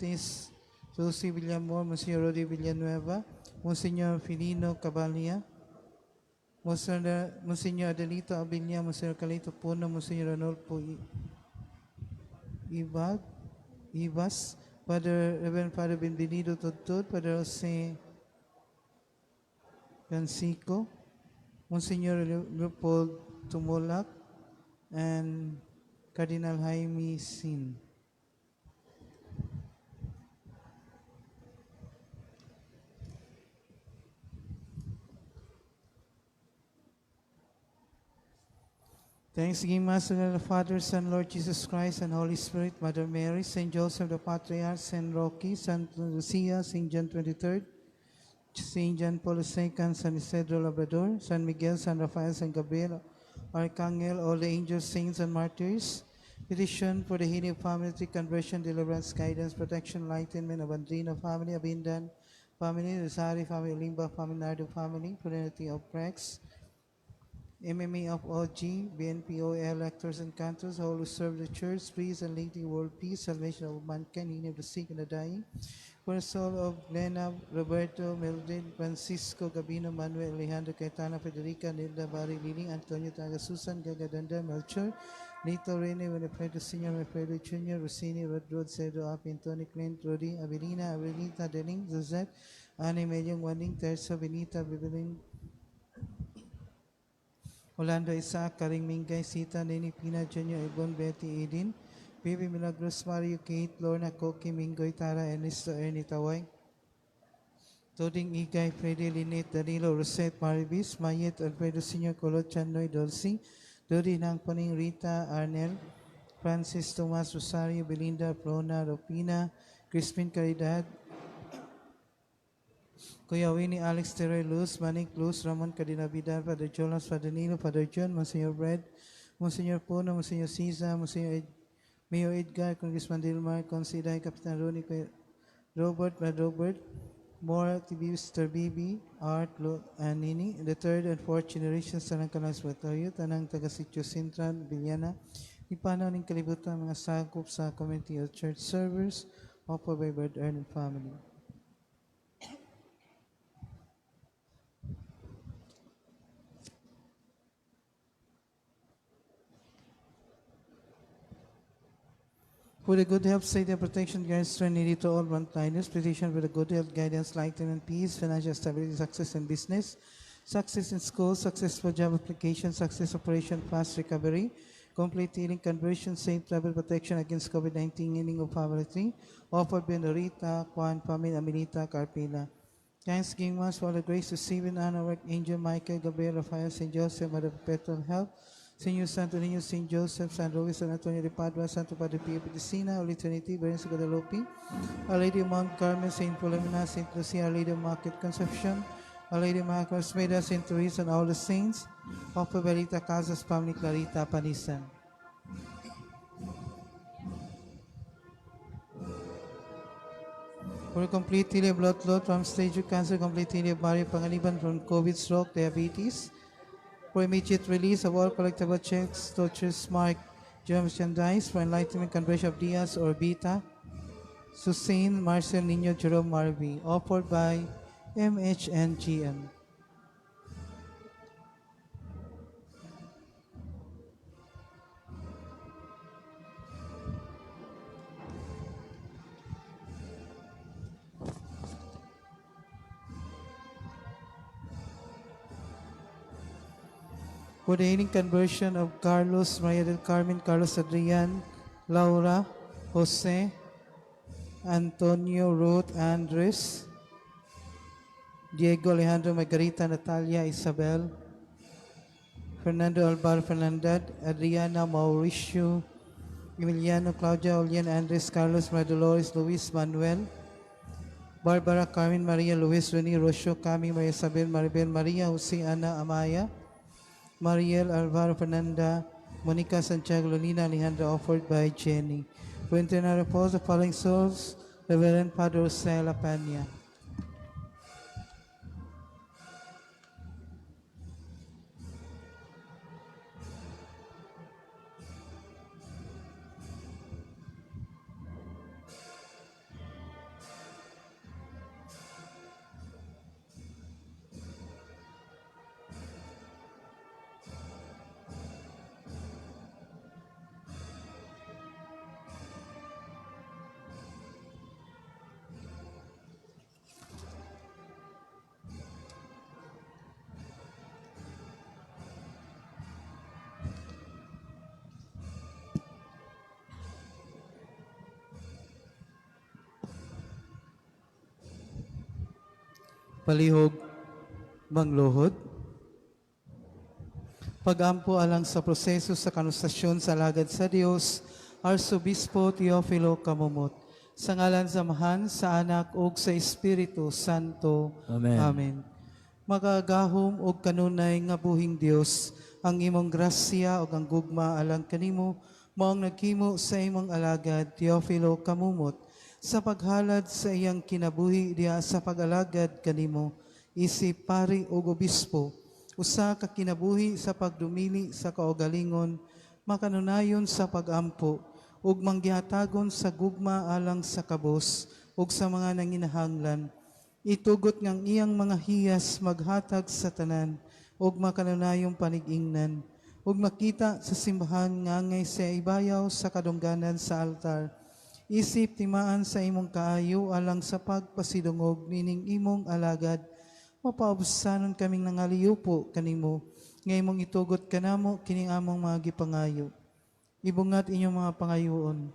Fuentes, Susie Villamor, Monsignor Rudy Villanueva, Monsignor Filino Cabalia, Monsignor Adelito Abilla, Monsignor Calito Puno, Monsignor Ranolfo Ibas, Father Reverend Father Benvenido Tudtud, Father Jose Cansico, Monsignor Leopold Tumulak, and Cardinal Jaime Sin. Thanksgiving Mass to the Father, Son, Lord Jesus Christ, and Holy Spirit, Mother Mary, Saint Joseph the Patriarch, Saint Rocky, Saint Lucia, Saint John 23rd, Saint John Paul II, San Isidro Labrador, San Miguel, San Rafael, San Gabriel, Archangel, all the angels, saints, and martyrs. Petition for the healing of family, conversion, deliverance, guidance, protection, enlightenment of Andrino family, Abindan family, Rosari family, Limba family, Nardo family, Fraternity of Prex, MMA of OG, BNPO, electors and cantors, all who serve the church, priests and laity, world peace, salvation of mankind, healing of the sick and the dying. For the soul of Lena, Roberto, Mildred, Francisco, Gabino, Manuel, Alejandro, Caetano, Federica, Nilda, Barry, Liling, Antonio, Taga, Susan, Gagadanda, Melchor, Lito, Rene, Winifredo Sr., Wilfredo Jr., Rossini, Rodrod, Cedo, Api, Antonio, Clint, Rudy, Avelina, Avelita, Dening, Zuzette, Annie, Melyong, Waning, Teresa, Benita, Bibelin, Orlando Isaac, Karing Mingay, Sita, Nini, Pina, Junior, Ibon, Betty, Edin, Baby Milagros, Mario, Kate, Lorna, Koki, Mingoy, Tara, Ernesto, Ernie, Taway, Toding Igay, Freddy, Lynette, Danilo, Rosette, Maribis, Mayet, Alfredo Sr., Colot, Chanoy, Dolce, Dodi Nangpaning, Rita, Arnel, Francis, Tomas, Rosario, Belinda, Flona, Rupina, Crispin Caridad, Kuya Winnie, Alex, Teroy, Luz, Manik, Luz, Ramon, Cardinal Father Jonas, Father Nilo, Father John, Monsignor Brad, Monsignor Puno, Monsignor Cesar, Monsignor Mayor Edgar, Congressman Dilmar, Considay, Capitan Ronnie, Kuya Robert, Brad Robert, More, TV, Mr. BB, Art, Lo, and Nini, the third and fourth generations, Tanang Kalas Batoyo, Tanang Taga-Sitio Central, Villana, Ipanaw ng kalibutan mga sakop sa community of church servers, offered by Brad Ern and family. For the good health, safety, and protection, guidance, strength needed to all frontliners, petition for the good health, guidance, enlightenment, peace, financial stability, success in business, success in school, successful job application, success operation, fast recovery, complete healing, conversion, safe travel, protection against COVID-19, healing of family, offered by Norita, Juan, Family, Amelita, Carpila. Thanksgiving Mass for the grace to receive and honor work, Angel Michael, Gabriel, Raphael, Saint Joseph, Mother Perpetual Help, Señor Santo Niño, Saint Joseph, San Luis, San Antonio de Padua, Santo Padre Pio Pedicina, Holy Trinity, Berenice Guadalupe, Our Lady of Mount Carmel, Saint Philomena, Saint Lucia, Our Lady of Immaculate Conception, Our Lady of Immaculate Meda, Saint Teresa, and all the saints, of Belita Casas, Family Clarita, Panisan. For complete healing of blood clot from stage 2 cancer, complete healing of Mario Pangaliban from COVID, stroke, diabetes, for immediate release of all collectible checks, tortures, mark, germs, and dice, for enlightenment, conversion of Diaz or Bita, Susan, Marcel Nino, Jerome Marby, offered by MHNGM. For the healing conversion of Carlos, Maria del Carmen, Carlos Adrian, Laura, Jose, Antonio, Ruth, Andres, Diego, Alejandro, Margarita, Natalia, Isabel, Fernando Alvaro Fernandez, Adriana, Mauricio, Emiliano, Claudia, Julian, Andres, Carlos, Maria Dolores, Luis, Manuel, Barbara, Carmen, Maria, Luis, Rene, Rosio, Cami, Maria Isabel, Maribel, Maria, Jose, Ana, Amaya, Mariel, Alvaro, Fernanda, Monica, Santiago, Lolina, Alejandra, offered by Jenny. For internal repose, the following souls, Reverend Padre Jose La Peña. Palihog mangluhod. Pagampo alang sa proseso sa kanusasyon sa alagad sa Dios, Arsobispo Teofilo Camomot. Sa ngalan sa Amahan, sa Anak ug sa Espiritu Santo. Amen. Amen. Makagagahom og kanunay nga buhing Dios, ang imong grasya ug ang gugma alang kanimo mao ang naghimo sa imong alagad Teofilo Camomot sa paghalad sa iyang kinabuhi diha sa pag-alagad kanimo isip pari ug obispo, usa ka kinabuhi sa pagdumili sa kaugalingon, makanunayon sa pagampo ug manggihatagon sa gugma alang sa kabos ug sa mga nanginahanglan. Itugot ngang iyang mga hiyas maghatag sa tanan ug makanunayong panig-ingnan ug makita sa simbahan nga angay sa ibayaw sa kadungganan sa altar. Isip timaan sa imong kaayo alang sa pagpasidungog nining imong alagad, mapaubsanon kaming nangaliyupo kanimo nga imong itugot kanamo kining among mga gipangayo. Ibungat inyong mga pangayoon.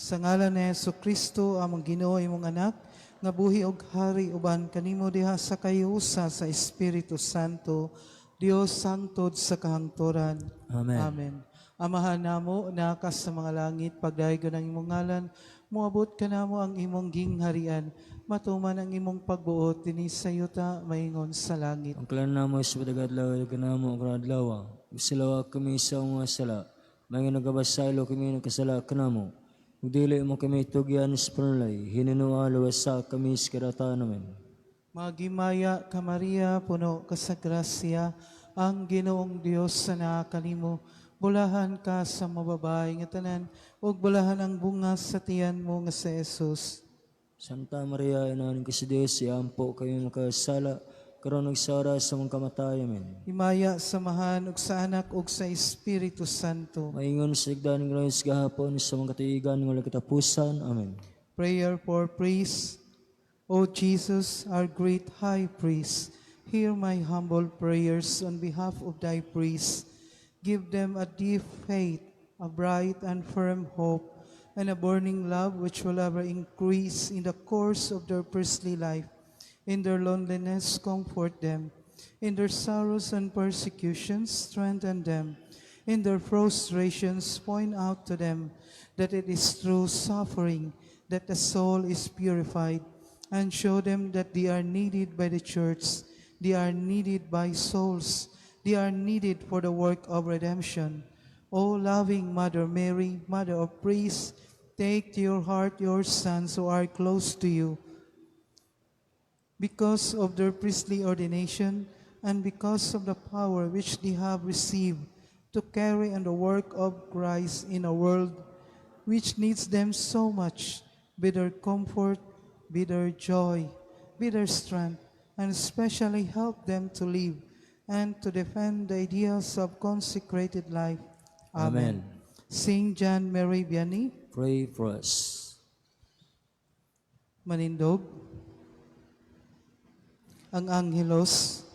Sa ngalan ni Hesus Kristo, among Ginoo, imong anak, nga buhi og hari uban kanimo diha sa kahiusa sa Espiritu Santo, Dios sangtod sa kahangturan. Amen. Amen. Amahan namo, naa ka sa mga langit, pagdaygon ang imong ngalan, moabot kanamo ang imong gingharian, matuman ang imong pagbuot dinhi sa yuta maingon sa langit. Ang kalan namo sa padagadlaw, kanamo ang adlaw. Silawa kami sa mga sala. Mga nagabasaylo kami nagkasala kanamo. Ug dili mo kami tugyan sa panulay, hininua luwasa kami sa karatan namin. Maghimaya ka Maria, puno ka sa grasya, ang Ginoong Dios sa naa kanimo. Bulahan ka sa mababae nga tanan, ug bulahan ang bunga sa tiyan mo nga si Jesus. Santa Maria, Inahan ka sa Diyos, iampo kami makasala, karon ug sa oras sa among kamatayon. Amen. Himaya sa Amahan ug sa Anak ug sa Espiritu Santo. Maingon sa igdan ng gahapon sa mga katuigan ng walang katapusan. Amen. Prayer for priests. O Jesus, our great high priest, hear my humble prayers on behalf of thy priests. Give them a deep faith, a bright and firm hope, and a burning love which will ever increase in the course of their priestly life. In their loneliness, comfort them. In their sorrows and persecutions, strengthen them. In their frustrations, point out to them that it is through suffering that the soul is purified, and show them that they are needed by the church, they are needed by souls, they are needed for the work of redemption. O loving Mother Mary, Mother of Priests, take to your heart your sons who are close to you. Because of their priestly ordination and because of the power which they have received to carry on the work of Christ in a world which needs them so much, be their comfort, be their joy, be their strength, and especially help them to live and to defend the ideals of consecrated life. Amen. Amen. Saint John Mary Vianney, Pray for us. Manindog. Ang Angelos,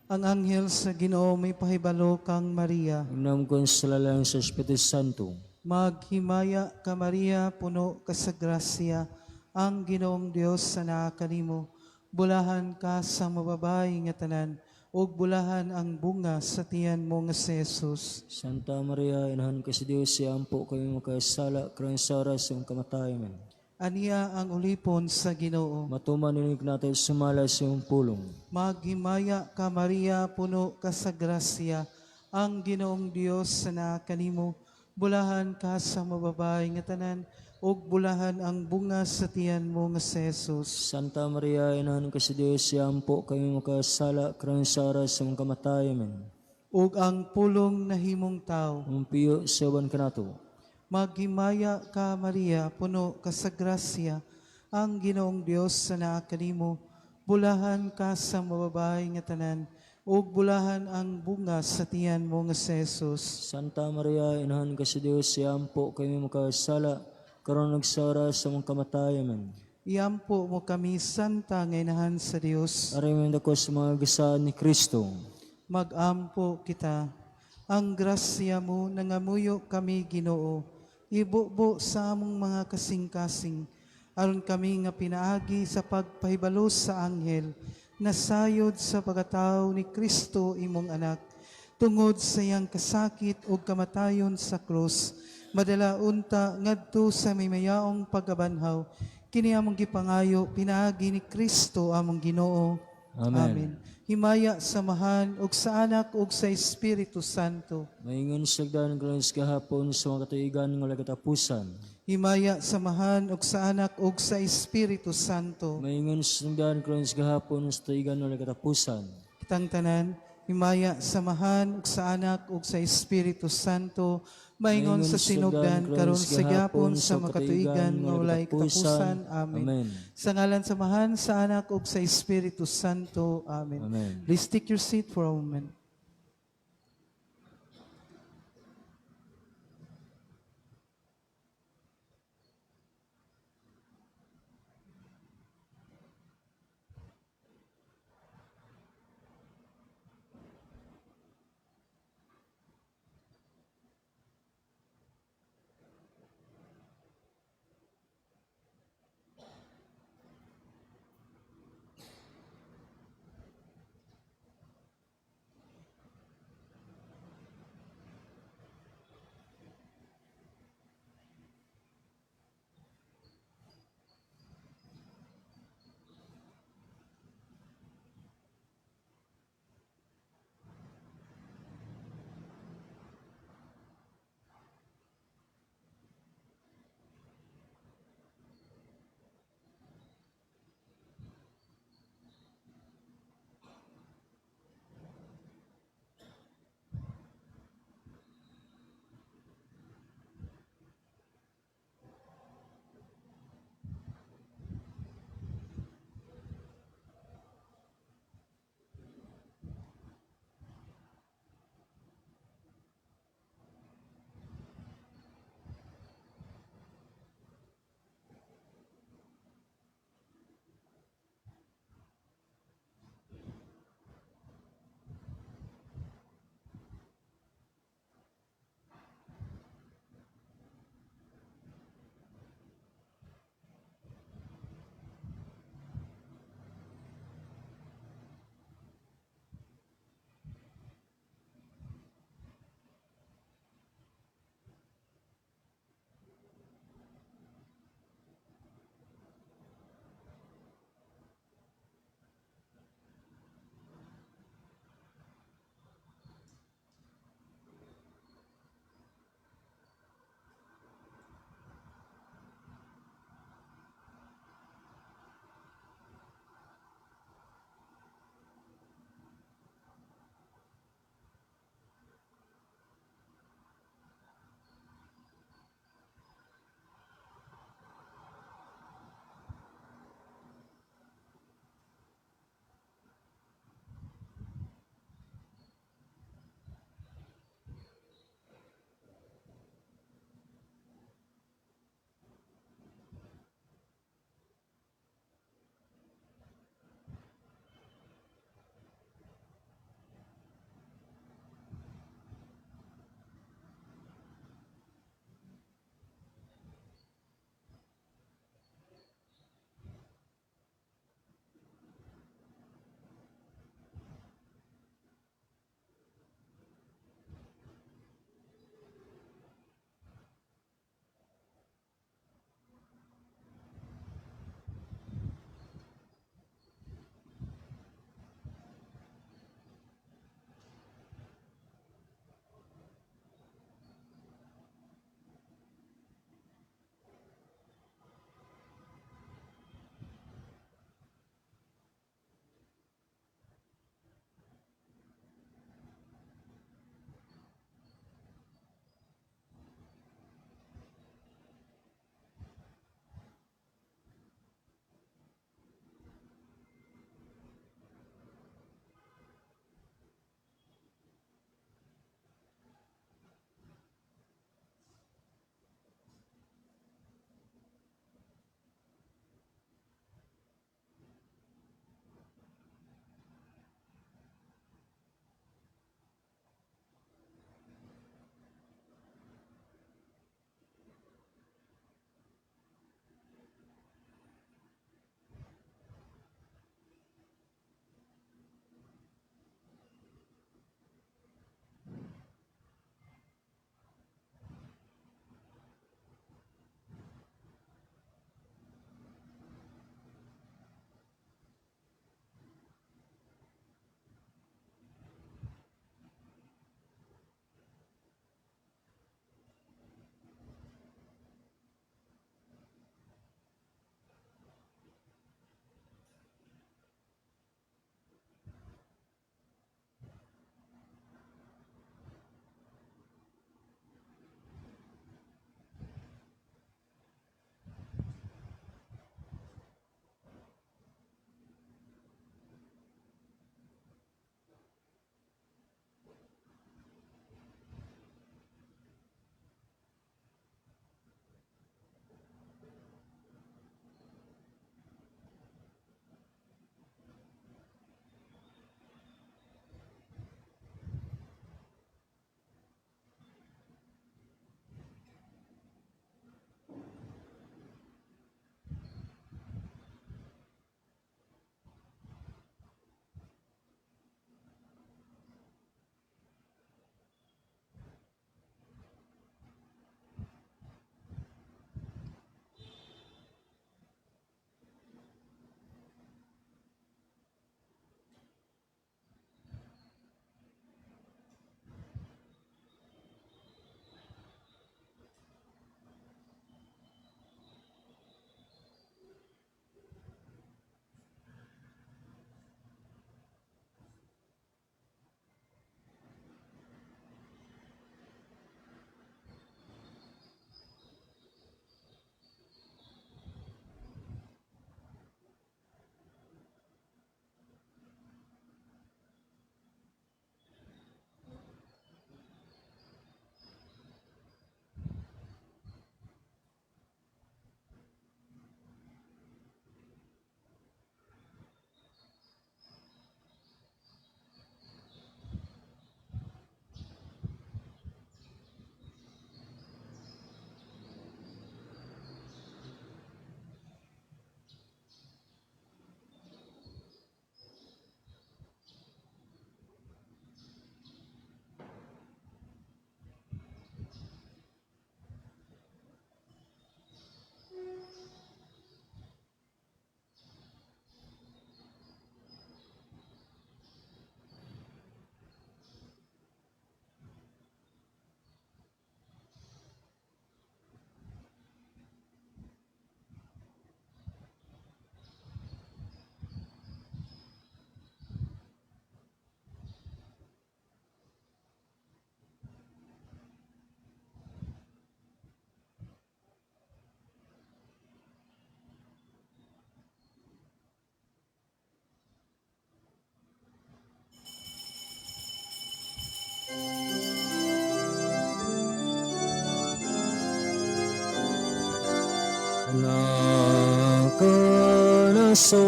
ang anghel sa Ginoo may pahibalo kang Maria. Ug sa lalang sa Espiritu Santo. Maghimaya ka Maria, puno ka sa grasya, ang Ginoong Dios sa naa kanimo. Bulahan ka sa mababae nga tanan, ug bulahan ang bunga sa tiyan mo nga si Jesus. Santa Maria, Inahan ka sa Diyos, iampo kami makasala, karon sa oras sa among kamatayon. Amen. Aniya ang ulipon sa Ginoo. Matuman ini natin sumala sa iyong pulong. Maghimaya ka Maria, puno ka sa grasya, ang Ginoong Dios sa naa kanimo. Bulahan ka sa mababae nga tanan, ug bulahan ang bunga sa tiyan mo nga si Jesus. Santa Maria, Inahan ka sa Diyos, iampo kami makasala, karon sa oras sa among kamatayon. Amen. Ug ang pulong nahimong tao. Mupiyo sa uban kanato. Maghimaya ka Maria, puno ka sa grasya, ang Ginoong Dios sa naa kanimo. Bulahan ka sa mababae nga tanan, ug bulahan ang bunga sa tiyan mo nga si Jesus. Santa Maria, Inahan ka sa Diyos, iampo kami makasala, karon ug sa oras sa among kamatayon. Amen. Iampo mo kami, Santa nga Inahan sa Dios. Aray mo dako sa mga gasaan ni Kristo. Magampo kita. Ang grasya mo nangamuyo kami, Ginoo. Ibubo sa among mga kasing-kasing aron kami nga pinaagi sa pagpahibalo sa anghel nasayod sa pagkatao ni Kristo imong anak tungod sa iyang kasakit ug kamatayon sa krus madala unta ngadto sa mimayaong pagkabanhaw. Kini among gipangayo pinaagi ni Kristo among Ginoo. Amen. Himaya sa Amahan ug sa Anak ug sa Espiritu Santo. Maingon sa daan karon gahapon sa mga katuigan nga walay katapusan. Himaya sa Amahan ug sa Anak ug sa Espiritu Santo. Maingon sa daan karon gahapon sa tuigan nga walay katapusan. Kitang tanan, himaya sa Amahan ug sa Anak ug sa Espiritu Santo. Maingon sa sinugdan karon sa gyapon sa makatuigan nga walay katapusan. Amen. Amen. Sa ngalan sa Amahan, sa Anak ug sa Espiritu Santo. Amen. Amen. Please take your seat for a moment. Tanang kanasoran,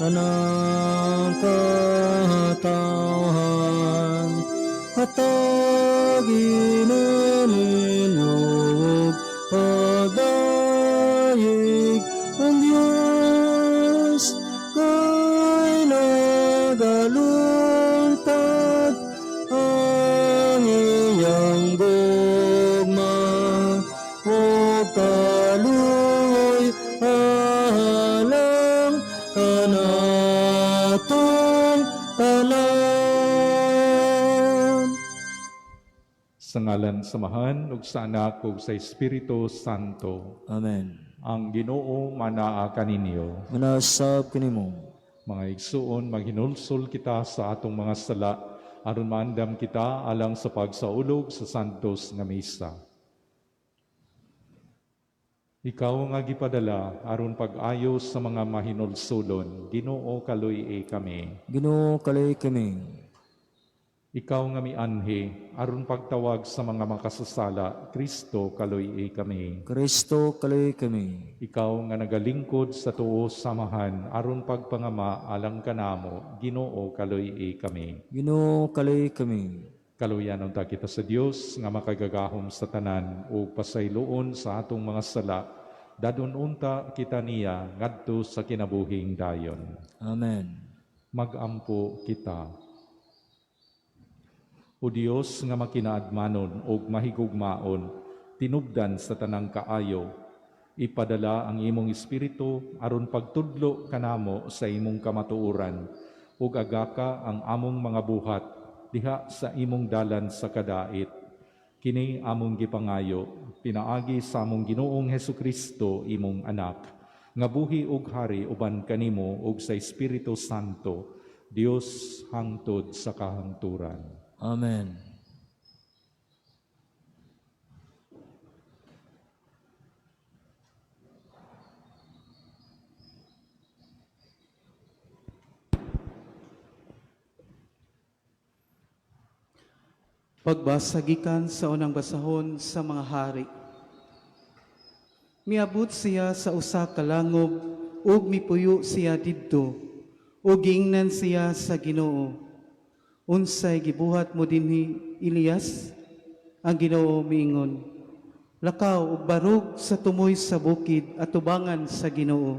tanang katawhan, hatagi ninyo og pagdayeg ang Diyos kay nagaluntad ang iyang gugma ug kaluoy alang kanatong tanan. Sa ngalan sa Amahan ug sa Anak ug sa Espiritu Santo. Amen. Ang Ginoo manaa kaninyo. Manasab kanimo. Mga igsuon, maghinulsol kita sa atong mga sala aron maandam kita alang sa pagsaulog sa santos nga misa. Ikaw nga gipadala aron pag-ayo sa mga mahinulsulon, Ginoo, kaluy-i kami. Ginoo, kaluy-i kami. Ikaw nga mianhi aron pagtawag sa mga makasasala, Kristo, kaluy-i kami. Kristo, kaluy-i kami. Ikaw nga nagalingkod sa tuo sa Amahan aron pagpangama alang kanamo, Ginoo, kaluy-i kami. Ginoo, kaluy-i kami. Kaluyan unta kita sa Dios nga makagagahom sa tanan ug pasayloon sa atong mga sala, dadon unta kita niya ngadto sa kinabuhing dayon. Amen. Magampo kita. O Dios nga makinaadmanon ug mahigugmaon, tinubdan sa tanang kaayo, ipadala ang imong espiritu aron pagtudlo kanamo sa imong kamatuoran ug agaka ang among mga buhat diha sa imong dalan sa kadait. Kini among gipangayo pinaagi sa among Ginoong Hesukristo, imong anak, nga buhi ug hari uban kanimo ug sa Espiritu Santo, Dios hangtod sa kahangturan. Amen. Pagbasa gikan sa unang basahon sa mga hari. Miabot siya sa usa ka langob ug mipuyo siya didto ug giingnan siya sa Ginoo. Unsay gibuhat mo dinhi, Elias? Ang Ginoo miingon, lakaw ug barog sa tumoy sa bukid at tubangan sa Ginoo.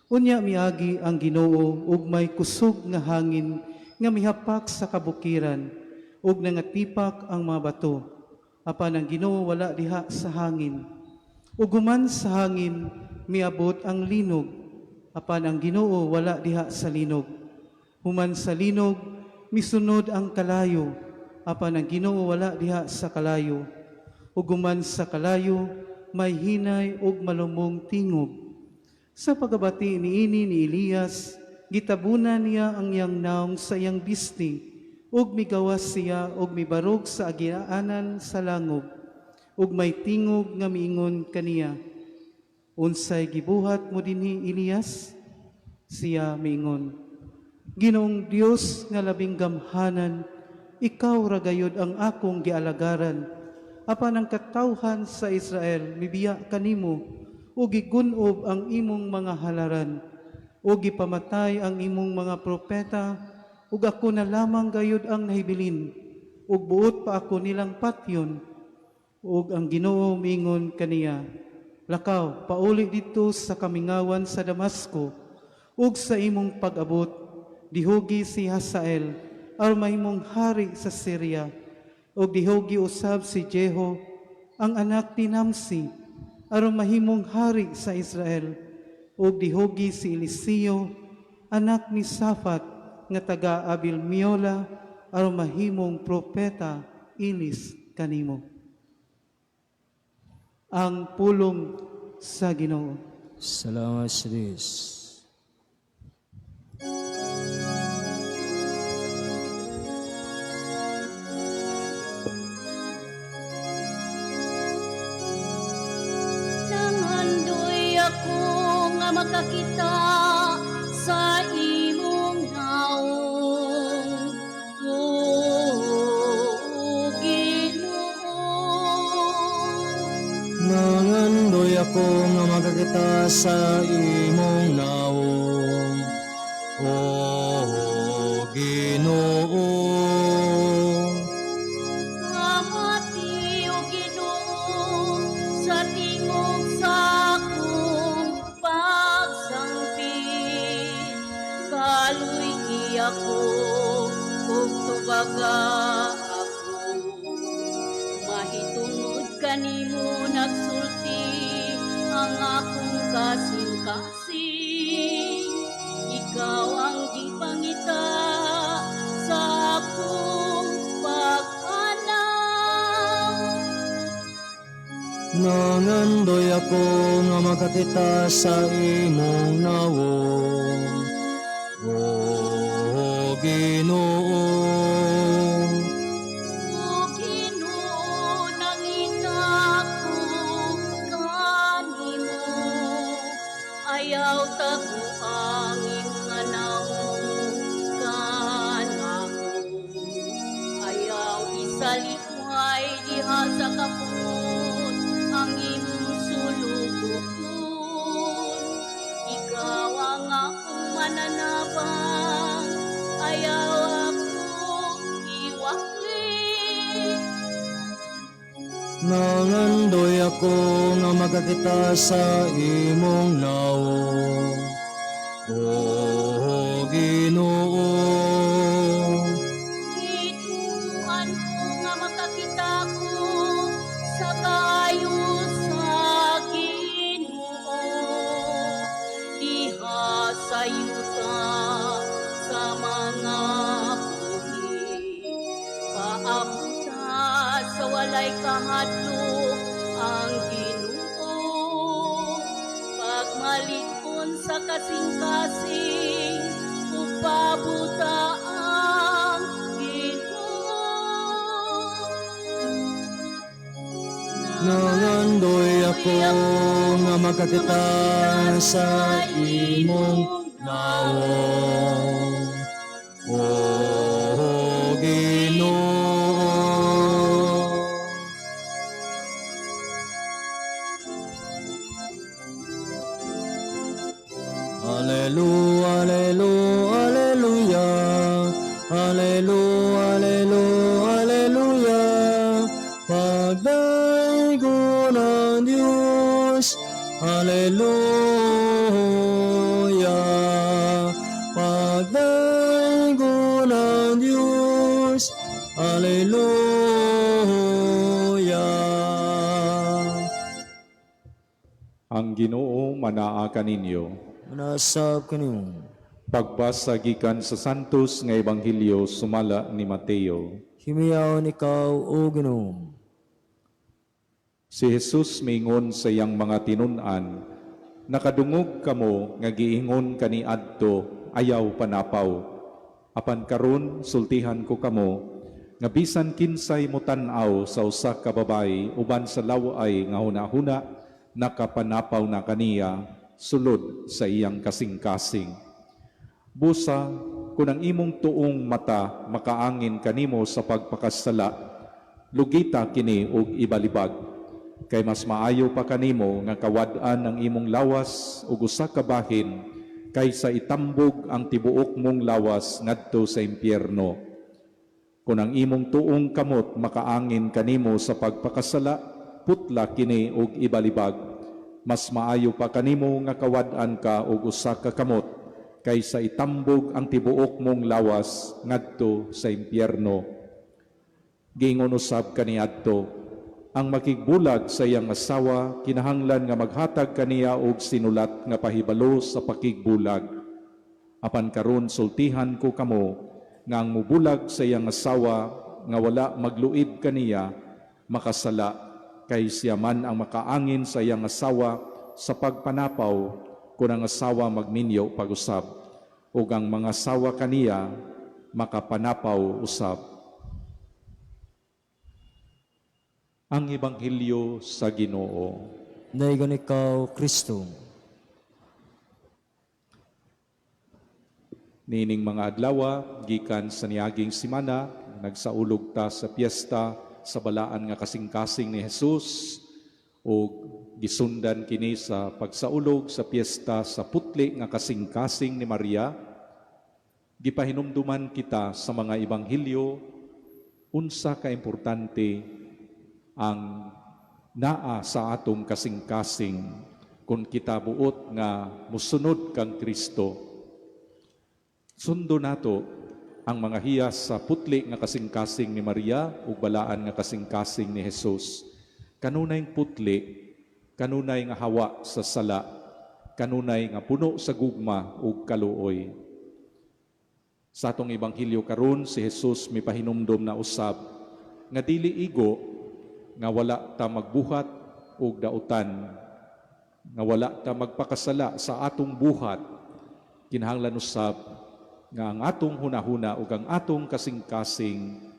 Unya miagi ang Ginoo ug may kusog nga hangin nga mihapak sa kabukiran ug nangatipak ang mga bato. Apan ang Ginoo wala diha sa hangin. Ug human sa hangin miabot ang linog. Apan ang Ginoo wala diha sa linog. Human sa linog misunod ang kalayo. Apan ang Ginoo wala diha sa kalayo. Ug human sa kalayo may hinay ug malumong tingog. Sa pagabati niini ni Elias, gitabunan niya ang iyang naong sa iyang bisti, ug migawas siya ug mibarog sa agianan sa langob, ug may tingog nga miingon kaniya, unsay gibuhat mo dinhi, Elias? Siya miingon, Ginoong Dios nga labing gamhanan, ikaw ra gayud ang akong gialagaran. Apan ang katawhan sa Israel mibiya kanimo, ug gigun-ob ang imong mga halaran, ug gipamatay ang imong mga propeta, ug ako na lamang gayud ang nahibilin, ug buot pa ako nilang patyon. Ug ang Ginoo miingon kaniya, lakaw pauli didto sa kamingawan sa Damasco, ug sa imong pag-abot dihugi si Hazael aron mahimong hari sa Syria, ug dihugi usab si Jehu ang anak ni Namsi aron mahimong hari sa Israel, ug dihugi si Eliseo anak ni Safat nga taga Abil Miola aron mahimong propeta ilis kanimo. Ang pulong sa Ginoo. Salamat sa Dios. Nangandoy ako nga makakita sa imong naong, O Ginoo. Nangandoy ako nga makakita sa imong nawong. O Ginoo. Pamati, O Ginoo, sa tingog sa akong pagsangpit. Kaluy-i ako ug tubaga ako. Mahitungod kanimo nagsulti ang akong kasing-kasing. Ikaw ang gipangita sa akong pag-anaw. Nangandoy ako nga makakita sa imong nawong. O Ginoo. O Ginoo, nangita ko kanimo. Ayaw taguang imong nawong kanako. Ayaw isalikway diha sa kaput ang imong sulugoon. Ikaw ang akong mananabang, ayaw akong iwakli. Nangandoy ako nga makakita sa imong nawong. O Ginoo. Gituohan ko nga makakita ko sa kaayo sa Ginoo diha sa yuta sa mga buhi. Paabuta sa walay kahadlok ang Ginoo. Pagmalig-on sa kasing-kasing ug pabuta ang Ginoo. Nangandoy ako nga makakita sa imong nawong. O Ginoo. Alleluia, alleluia, alleluia. Alleluia, alleluia, alleluia. Pagdaygon ang Diyos. Alleluia. Pagdaygon ang Diyos. Alleluia. Ang Ginoo manaa kaninyo. Manaa sab kanimo. Pagbasa gikan sa Santos nga Ebanghelyo sumala ni Mateo. Himiyawon ikaw, O Ginoo. Si Jesus miingon sa iyang mga tinun-an, "Nakadungog kamo nga giingon kaniadto, ayaw panapaw. Apan karon sultihan ko kamo nga bisan kinsay motan-aw sa usa ka babayi uban sa laway nga hunahuna, nakapanapaw na kaniya sulod sa iyang kasing-kasing. Busa, kung ang imong tuong mata makaangin kanimo sa pagpakasala, lugita kini og ibalibag. Kay mas maayo pa kanimo nga kawad-an ang imong lawas og usa ka bahin kaysa itambog ang tibuok mong lawas ngadto sa impyerno. Kung ang imong tuong kamot makaangin kanimo sa pagpakasala, putla kini og ibalibag. Mas maayo pa kanimo nga kawad-an ka og usa ka kamot kaysa itambog ang tibuok mong lawas ngadto sa impyerno. Giingon usab kaniadto, ang makigbulag sa iyang asawa kinahanglan nga maghatag kaniya og sinulat nga pahibalo sa pakigbulag. Apan karon sultihan ko kamo nga ang mubulag sa iyang asawa nga wala magluib kaniya makasala, kay siya man ang makaangin sa iyang asawa sa pagpanapaw kung ang asawa magminyo pag-usab, ug ang mga asawa kaniya makapanapaw usab." Ang Ebanghelyo sa Ginoo. Daygon ikaw, Kristo. Niining mga adlawa, gikan sa niaging semana, nagsaulog ta sa piyesta sa balaan nga kasing-kasing ni Jesus ug gisundan kini sa pagsaulog sa piyesta sa putli nga kasing-kasing ni Maria, gipahinumduman kita sa mga ebanghelyo unsa ka importante ang naa sa atong kasing-kasing kung kita buot nga musunod kang Kristo. Sundo nato ang mga hiyas sa putli nga kasing-kasing ni Maria ug balaan nga kasing-kasing ni Jesus. Kanunay putli, kanunay nga hawa sa sala, kanunay nga puno sa gugma ug kaluoy. Sa atong ebanghelyo karon, si Jesus mipahinumdom na usab nga dili igo nga wala ta magbuhat og dautan, nga wala ta magpakasala sa atong buhat. Kinahanglan usab nga ang atong hunahuna ug ang atong kasing-kasing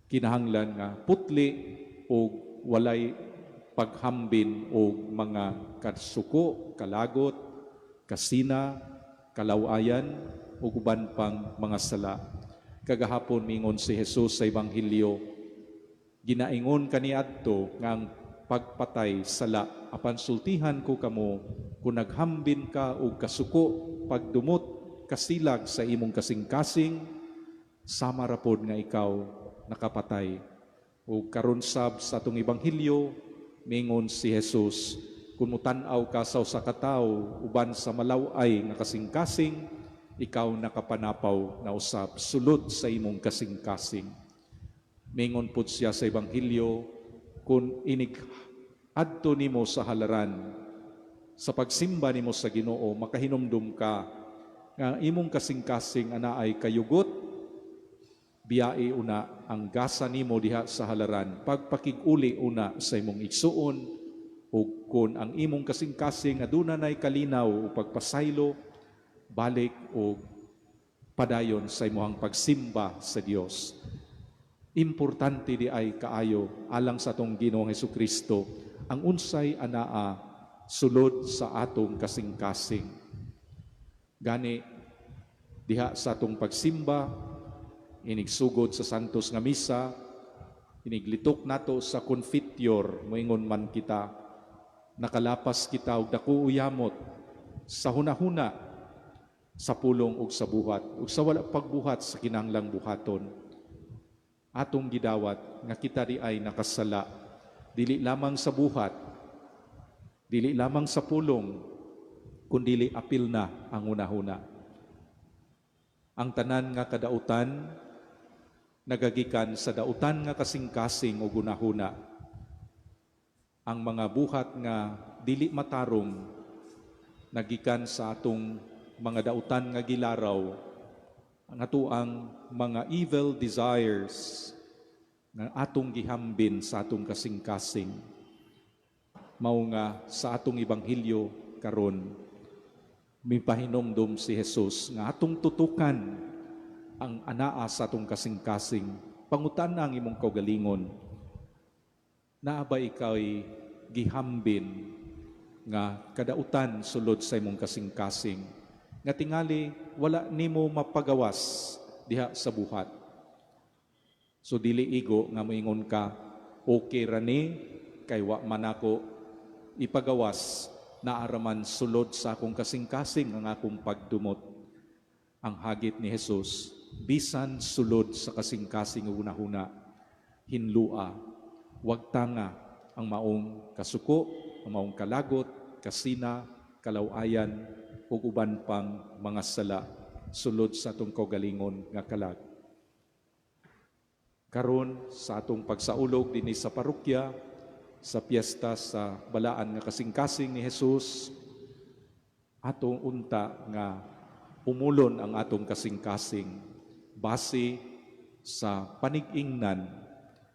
kinahanglan nga putli ug walay paghambin og mga kasuko, kalagot, kasina, kalawayan ug uban pang mga sala. Kagahapon mingon si Jesus sa ebanghelyo, ginaingon kaniadto nga ang pagpatay sala, apan sultihan ko kamo, kung naghambin ka og kasuko, pagdumot, kasilag sa imong kasing-kasing, sama ra pod nga ikaw nakapatay. O karon sab sa atong ebanghelyo, mingon si Jesus, kung mutan-aw ka sa usa ka tawo uban sa malaw-ay nga kasing-kasing, ikaw nakapanapaw na usab sulod sa imong kasing-kasing. Mingon pud siya sa ebanghelyo, kung inig adto nimo sa halaran sa pagsimba nimo sa Ginoo, makahinumdum ka nga imong kasing-kasing anaay kayugot, biyai una ang gasa nimo diha sa halaran, pagpakig-uli una sa imong igsuon, ug kun ang imong kasing-kasing aduna nay kalinaw o pagpasaylo, balik og padayon sa imong pagsimba sa Dios. Importante di ay kaayo alang sa atong Ginoong Hesukristo ang unsay anaa sulod sa atong kasing-kasing. Gani diha sa atong pagsimba, inigsugod sa Santos nga Misa, iniglitok nato sa Confiteor, moingon man kita, nakalapas kita og dako uyamot sa hunahuna, sa pulong ug sa buhat, ug sa wala pagbuhat sa kinahanglang buhaton. Atong gidawat nga kita di ay nakasala, dili lamang sa buhat, dili lamang sa pulong, kundili apil na ang hunahuna. Ang tanan nga kadautan nagagikan sa dautan nga kasing-kasing o gunahuna. Ang mga buhat nga dili matarong nagikan sa atong mga dautan nga gilaraw, ang atoang mga evil desires nga atong gihambin sa atong kasing-kasing. Mao nga sa atong ebanghelyo karon, mipahinumdum si Jesus nga atong tutukan ang anaa sa atong kasing-kasing. Pangutan ang imong kaugalingon, naa ba ikaw'y gihambin nga kadautan sulod sa imong kasing-kasing nga tingali wala nimo mapagawas diha sa buhat? So dili igo nga moingon ka, "Okay ra ni kay wa man ako ipagawas, naa ra man sulod sa akong kasing-kasing ang akong pagdumot." Ang hagit ni Jesus, bisan sulod sa kasing-kasing ug hunahuna, hinlua, wag tanga ang maong kasuko, ang maong kalagot, kasina, kalawayan ug uban pang mga sala sulod sa atong kaugalingon nga kalag. Karon sa atong pagsaulog dinhi sa parokya sa piyesta sa balaan nga kasing-kasing ni Jesus, atong unta nga umulon ang atong kasing-kasing base sa panig-ingnan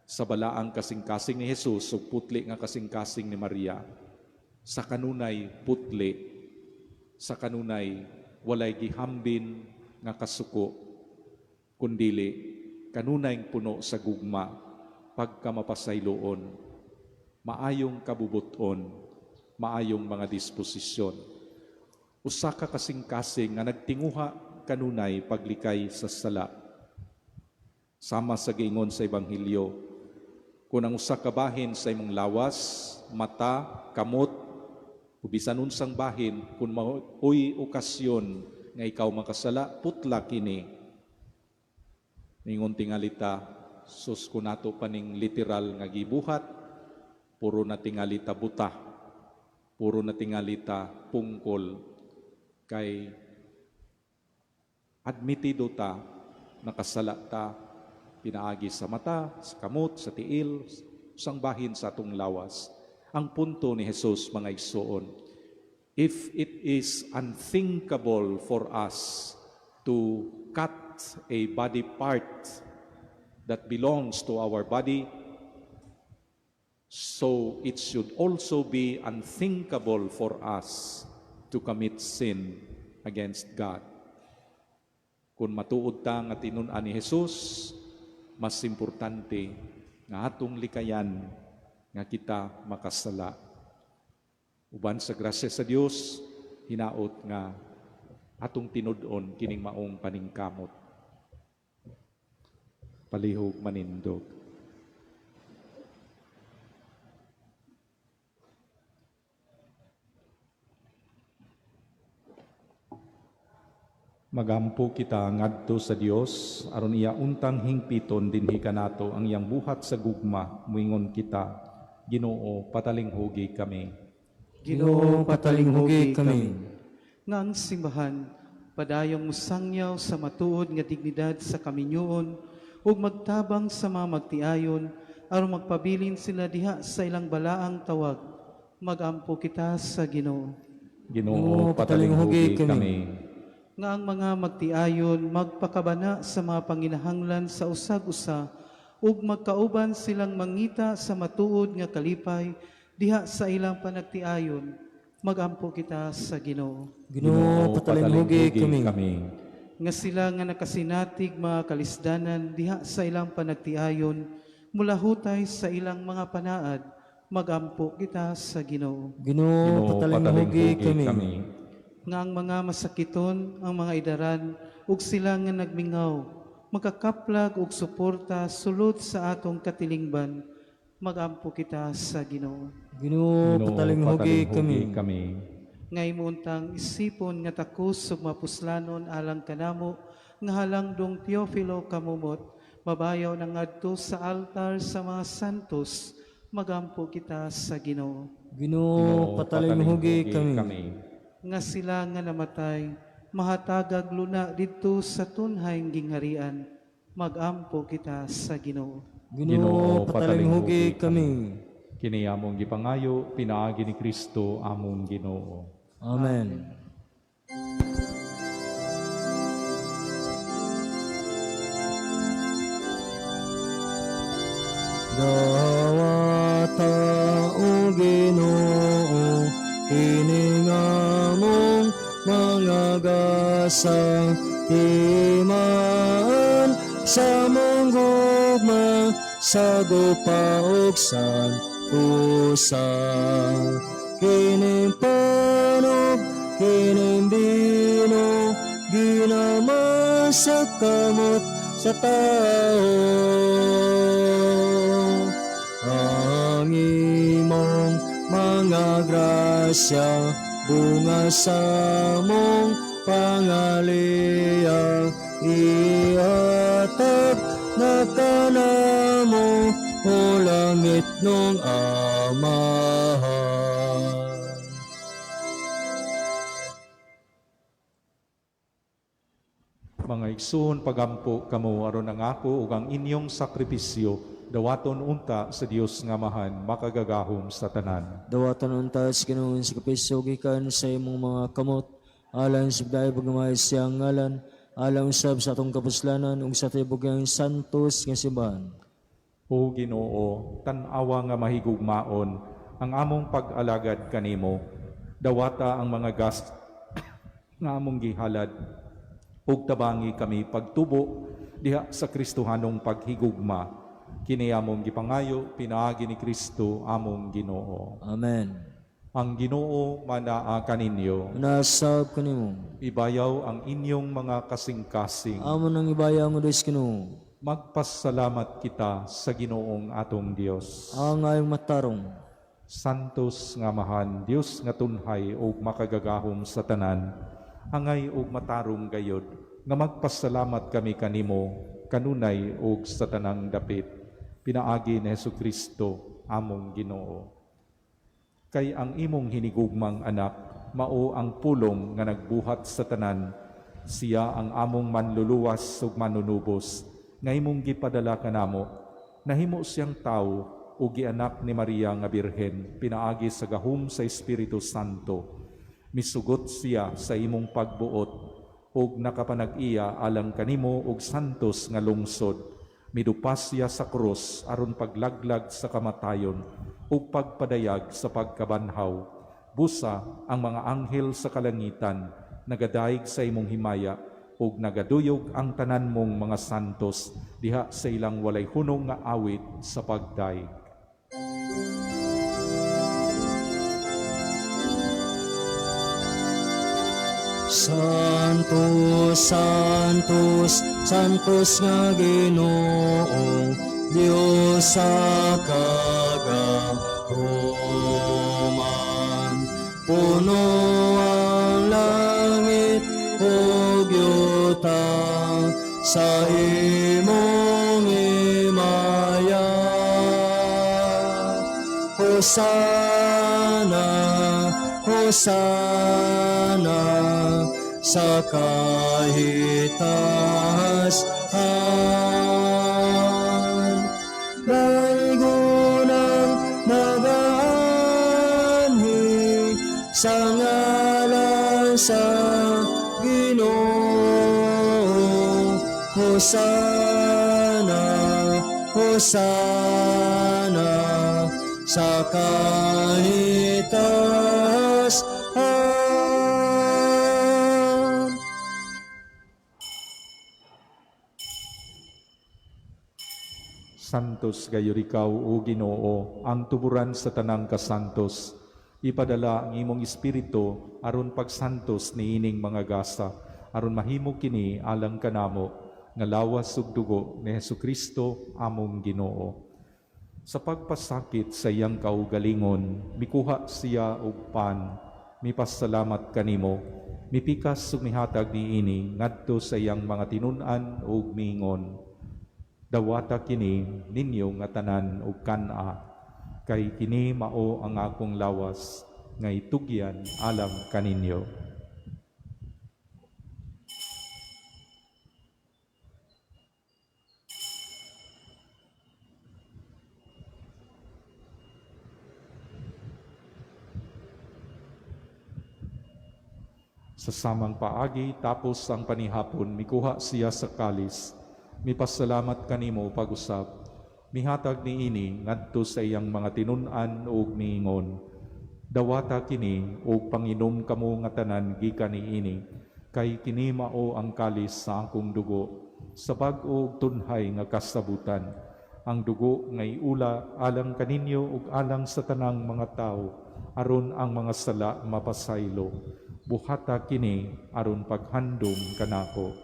sa balaang kasing-kasing ni Jesus ug putli nga kasing-kasing ni Maria, sa kanunay putli, sa kanunay walay gihambin nga kasuko, kundili kanunay puno sa gugma, pagkamapasayloon, maayong kabubuton, maayong mga disposisyon. Usa ka kasing-kasing nga nagtinguha kanunay paglikay sa sala. Sama sa giingon sa ebanghelyo, kung ang usa ka bahin sa imong lawas mata, kamot, o bisan unsang bahin, kung maoy okasyon nga ikaw makasala, putla kini. Ningon tingalita, sus kunato paning literal nga gibuhat, puro na tingalita buta, puro na tingalita pungkol, kay admitido ta, nakasala ta, pinaagi sa mata, sa kamot, sa tiil, sang bahin sa atong lawas. Ang punto ni Jesus, mga igsoon, if it is unthinkable for us to cut a body part that belongs to our body, so it should also be unthinkable for us to commit sin against God. Kung matuod ta nga tinun-an ni Jesus, mas importante nga atong likayan nga kita makasala. Uban sa grasya sa Dios, hinaot nga atong tinud-on kining maong paningkamot. Palihog manindog. Magampo kita ngadto sa Dios aron iya untang hingpiton dinhi kanato ang iyang buhat sa gugma, muingon kita, Ginoo, patalinghugi kami. Ginoo, patalinghugi kami. Nga ang simbahan padayong musangyaw sa matuod nga dignidad sa kaminyoon ug magtabang sa mga magtiayon aron magpabilin sila diha sa ilang balaang tawag. Magampo kita sa Ginoo. Ginoo, patalinghugi kami. Nga ang mga magtiayon magpakabana sa mga panginahanglan sa usag-usa ug magkauban silang mangita sa matuod nga kalipay diha sa ilang panagtiayon. Magampo kita sa Ginoo. Ginoo, patalinghugi kami. Nga sila nga nakasinati mga kalisdanan diha sa ilang panagtiayon mulahutay sa ilang mga panaad. Magampo kita sa Ginoo. Ginoo, patalinghugi kami. Nga ang mga masakiton, ang mga idaran ug sila nga nagmingaw makakaplag og suporta sulod sa atong katilingban. Magampo kita sa Ginoo. Ginoo, patalinghugi kami. Nga imuuntang isipon nga takos ug mapuslanon alang kanamo nga halangdong Teofilo kamumot mabayaw na ngadto sa altar sa mga santos. Magampo kita sa Ginoo. Ginoo, patalinghugi kami. Nga sila nga namatay mahatagag luna didto sa tunhayng gingharian. Magampo kita sa Ginoo. Ginoo, patalinghugi kami. Kini among gipangayo pinaagi ni Kristo among Ginoo. Amen. Dawata o Ginoo, kini nga among mga gasa, timaan sa mong gugma, sa gupa ug santusa. Kining panog, kining bino, ginaman sa kamot sa tao. Ang imong mga grasya, bunga sa mong pangaliya, ihatag na kanamo, o langit nung Amahan. Mga igsoon, pagampo kamo aron ang ako ug ang inyong sakripisyo dawaton unta sa Dios nga Amahan makagagahom sa tanan. Dawatan unta sa Ginoo sa kapisyo gikan sa imong mga kamot, alang sa bidayeg pagmamahal siyang ngalan, alang usab sa atong kapuslanan ug sa tibuok santos nga simbahan. O Ginoo, tan-awa nga mahigugmaon ang among pag-alagad kanimo. Dawata ang mga gas nga among gihalad ug tabangi kami pagtubo diha sa Kristohanong paghigugma. Kini among gipangayo pinaagi ni Kristo among Ginoo. Amen. Ang Ginoo manaa kaninyo. Nasab kanimo. Ibayaw ang inyong mga kasing-kasing. Amo nang ibayaw ang Diyos Ginoo. Magpasalamat kita sa Ginoong atong Dios. Ang ayong matarong. Santos nga Amahan, Dios nga tunhay ug makagagahom sa tanan, angay ug matarong gayod nga magpasalamat kami kanimo kanunay ug sa tanang dapit, pinaagi ni Hesukristo among Ginoo. Kay ang imong hinigugmang anak mao ang pulong nga nagbuhat sa tanan, siya ang among manluluwas ug manunubos nga imong gipadala kanamo. Nahimo siyang tawo ug gianak ni Maria nga Birhen pinaagi sa gahom sa Espiritu Santo. Misugot siya sa imong pagbuot ug nakapanag-iya alang kanimo og santos nga lungsod. Midupas siya sa krus aron paglaglag sa kamatayon ug pagpadayag sa pagkabanhaw. Busa ang mga anghel sa kalangitan nagadayeg sa imong himaya ug nagaduyog ang tanan mong mga santos diha sa ilang walay hunong nga awit sa pagdayeg. Santos, Santos, Santos nga Ginoo, Dios sa kagahuman. Puno ang langit ug yuta sa imong himaya. Hosana, Hosana sa kahitaas. Daygonang nagaanhi sa ngalan sa Ginoo. Hosana, Hosana sa kahitaas. Santos gayud ikaw, o Ginoo, ang tuburan sa tanang kasantos. Ipadala ang imong espiritu aron pagsantos niining mga gasa, aron mahimo kini alang kanamo nga lawas ug dugo ni Hesukristo among Ginoo. Sa pagpasakit sa iyang kaugalingon, mikuha siya og pan, mipasalamat kanimo, mipikas ug mihatag niini ngadto sa iyang mga tinun-an ug miingon: Dawata kini ninyo nga tanan ug kan-a, kay kini mao ang akong lawas nga itugyan alang kaninyo. Sa samang paagi, tapos ang panihapon, mikuha siya sa kalis, mipasalamat kanimo pag-usab, mihatag niini ngadto sa iyang mga tinun-an ug miingon: Dawata kini ug panginom kamo nga tanan gikan niini, kay kini mao ang kalis sa akong dugo, sa bag-o ug tunhay nga kasabutan, ang dugo nga iula alang kaninyo ug alang sa tanang mga tawo, aron ang mga sala mapasaylo. Buhata kini aron paghandom kanako.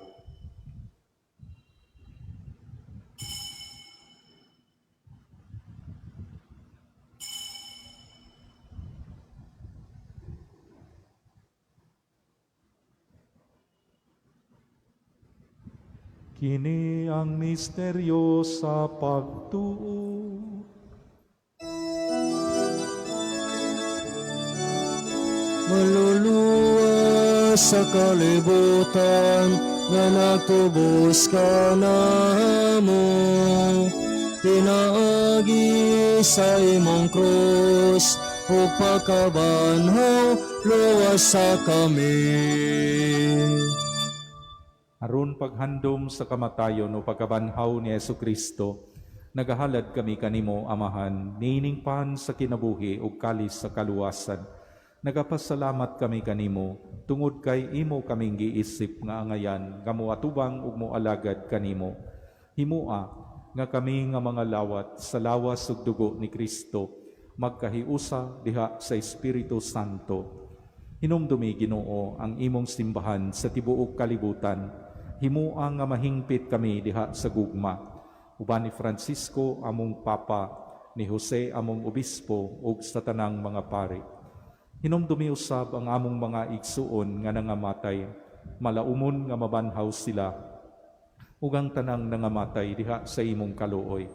Kini ang misteryo sa pagtuo. Maluluwas sa kalibutan nga nagtubos ka namo, pinaagi sa imong krus ug pagkabanhaw, luwas sa kami. Aron paghandom sa kamatayon o pagkabanhaw ni Hesukristo, nagahalad kami kanimo, Amahan, niining pan sa kinabuhi ug kalis sa kaluwasan. Nagapasalamat kami kanimo tungod kay imo kaming giisip nga angayan nga moatubang ug moalagad kanimo. Himua nga kami nga mga lawat sa lawas ug dugo ni Kristo magkahiusa diha sa Espiritu Santo. Hinumdumi, Ginoo, ang imong simbahan sa tibuok kalibutan. Himua nga mahingpit kami diha sa gugma. Uban ni Francisco among Papa, ni Jose among obispo ug sa tanang mga pari. Hinumdumi usab ang among mga igsuon nga nangamatay, malaumon nga mabanhaw sila ug ang tanang nangamatay diha sa imong kaluoy.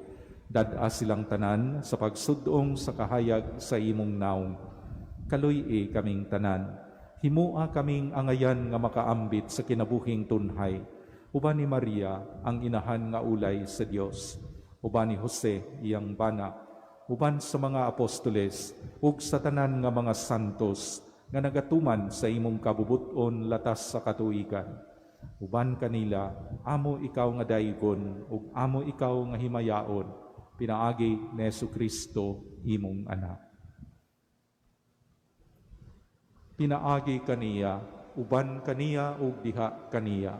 Dad-a silang tanan sa pagsud-ong sa kahayag sa imong naong. Kaluy-i kaming tanan. Himua kaming angayan nga makaambit sa kinabuhing tunhay. Uban ni Maria ang inahan nga ulay sa Dios. Uban ni Jose iyang bana. Uban sa mga apostoles ug sa tanan nga mga santos nga nagatuman sa imong kabubut-on latas sa katuigan. Uban kanila, amo ikaw nga daygon ug amo ikaw nga himayaon, pinaagi ni Hesukristo imong anak. Pinaagi kaniya, uban kaniya ug diha kaniya.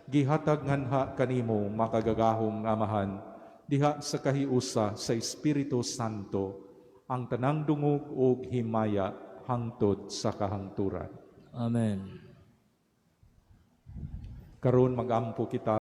Gihatag nganha kanimo makagagahom nga Amahan, diha sa kahiusa sa Espiritu Santo, ang tanang dungog ug himaya hangtod sa kahangturan. Amen. Karon magampo kita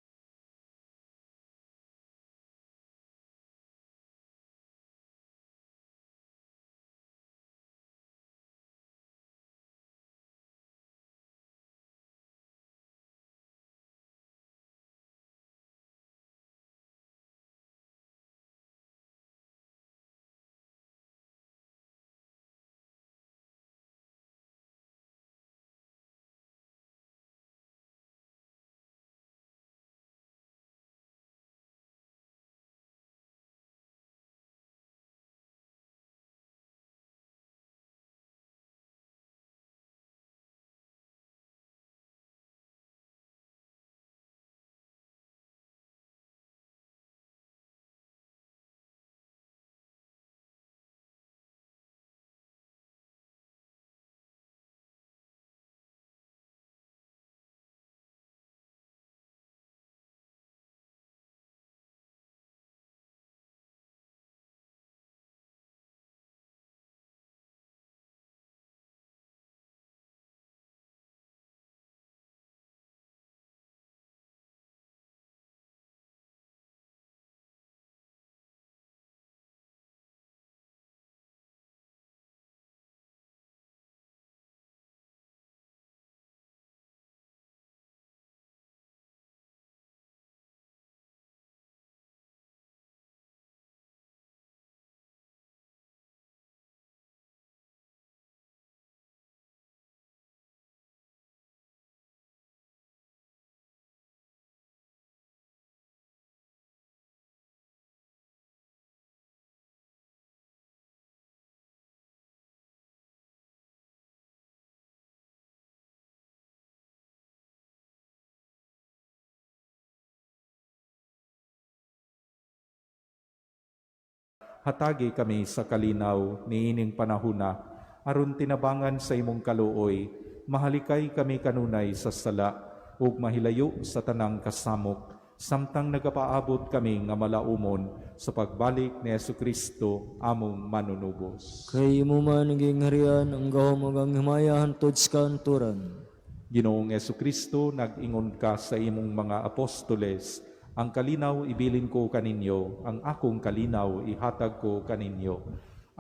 hatagi kami sa kalinaw niining panahuna, aron tinabangan sa imong kaluoy, mahalikay kami kanunay sa sala ug mahilayo sa tanang kasamok, samtang nagapaabot kami nga malaumon sa pagbalik ni Hesukristo among manunubos. Kay imo man ang gingharian, ang gahom ug ang himaya hantod sa kaanturan. Ginoong Hesukristo, nag-ingon ka sa imong mga apostoles, ang kalinaw ibilin ko kaninyo, ang akong kalinaw ihatag ko kaninyo.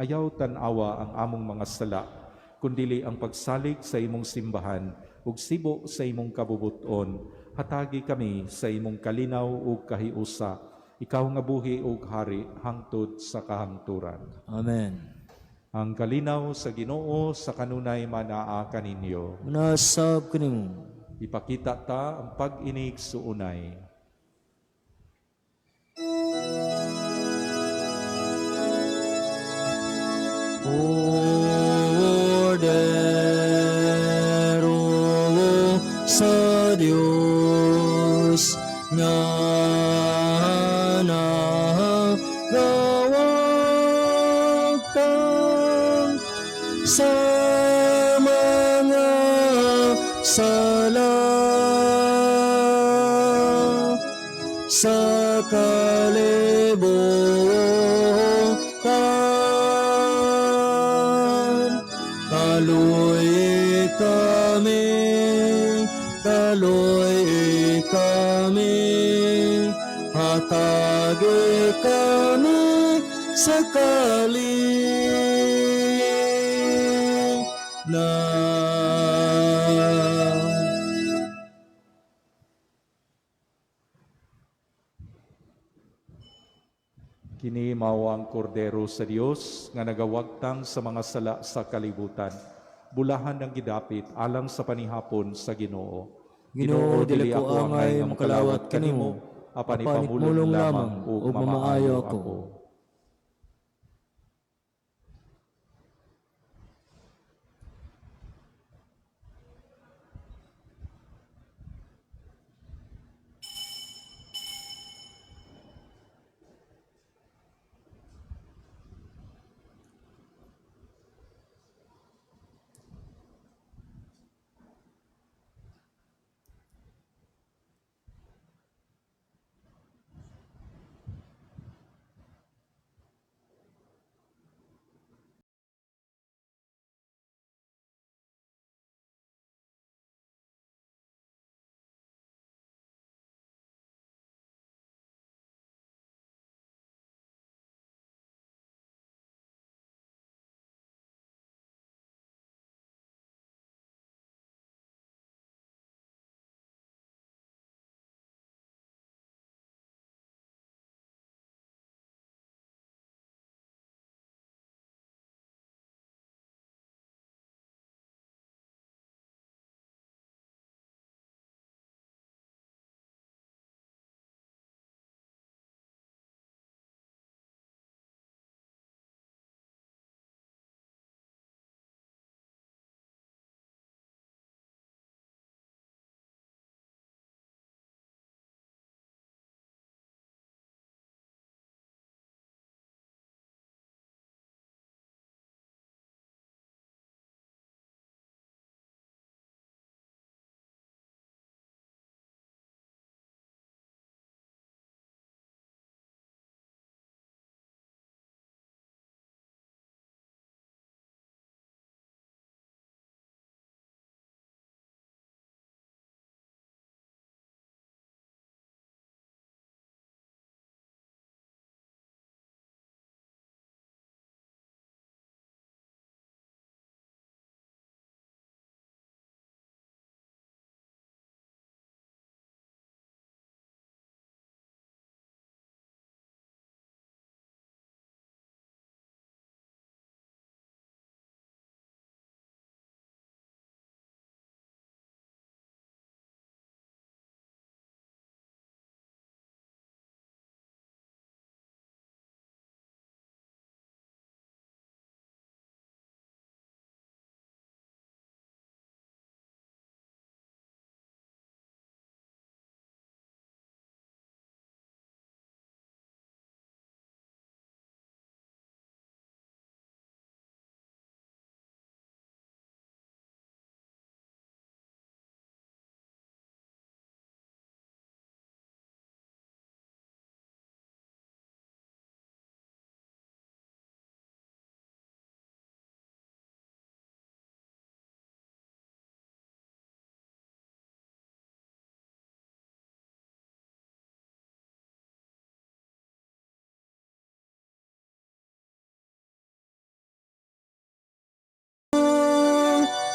Ayaw tan-awa ang among mga sala, kundili ang pagsalig sa imong simbahan ug sibo sa imong kabubuton. Hatagi kami sa imong kalinaw ug kahiusa. Ikaw nga buhi ug hari hangtod sa kahangturan. Amen. Ang kalinaw sa Ginoo sa kanunay manaa kaninyo. Munasab kanimo. Ipakita ta ang pag-inig suunay. Kordero sa Dios nga nagawagtang sa mga sala sa kalibutan. Kaluoy kami, hatagi kami sa kalinaw. Kini mao ang kordero sa Dios nga nagawagtang sa mga sala sa kalibutan. Bulahan ang gidapit alang sa panihapon sa Ginoo. Ginoo, dili ko angay nga makalawat kanimo, apan apan ipamulong ipamulong lamang lamang ug ug mamaayo mamaayo ako. ako.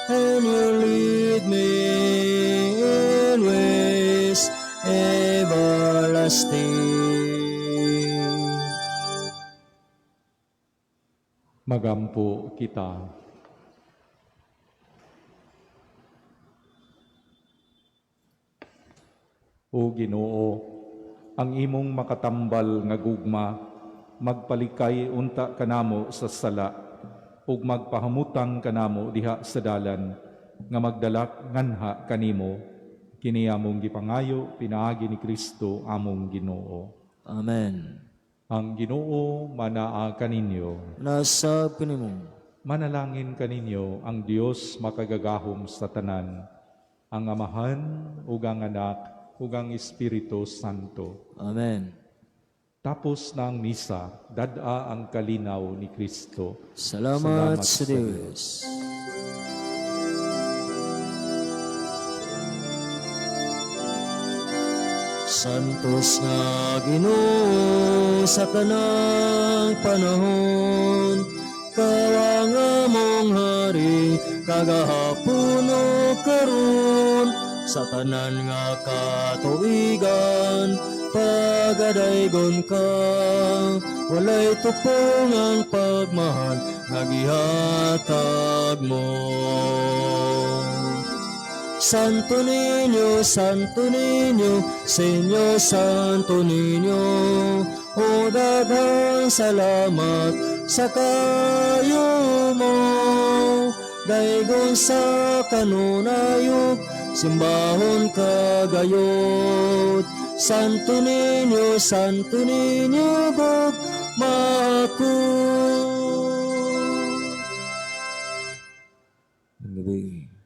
And you lead me in ways everlasting. Magampo kita. O Ginoo, ang imong makatambal nga gugma magpalikay unta kanamo sa sala ug magpahamutang kanamo diha sa dalan nga magdalak nganha kanimo. Kini among gipangayo pinaagi ni Kristo among Ginoo. Amen. Ang Ginoo manaa kaninyo. Nasa kanimo. Manalangin kaninyo ang Dios makagagahom sa tanan, ang Amahan ug ang Anak ug ang Espiritu Santo. Amen. Tapos na ang misa, dad-a ang kalinaw ni Kristo. Salamat Salamat sa sa Diyos. Santos nga Ginoo sa tanang panahon, Ikaw ang among hari kagahapon ug karon, sa tanan nga katuigan pagadaygon ka. Walay tupong ang pagmahal nga gihatag mo. Santo Niño, Santo Niño, Señor Santo Niño, o daghang salamat sa kaayo mo. Daygon sa kanunay ug simbahon ka gayod. Santo Niño, Santo Niño, gugmaa ko. Ang gabi.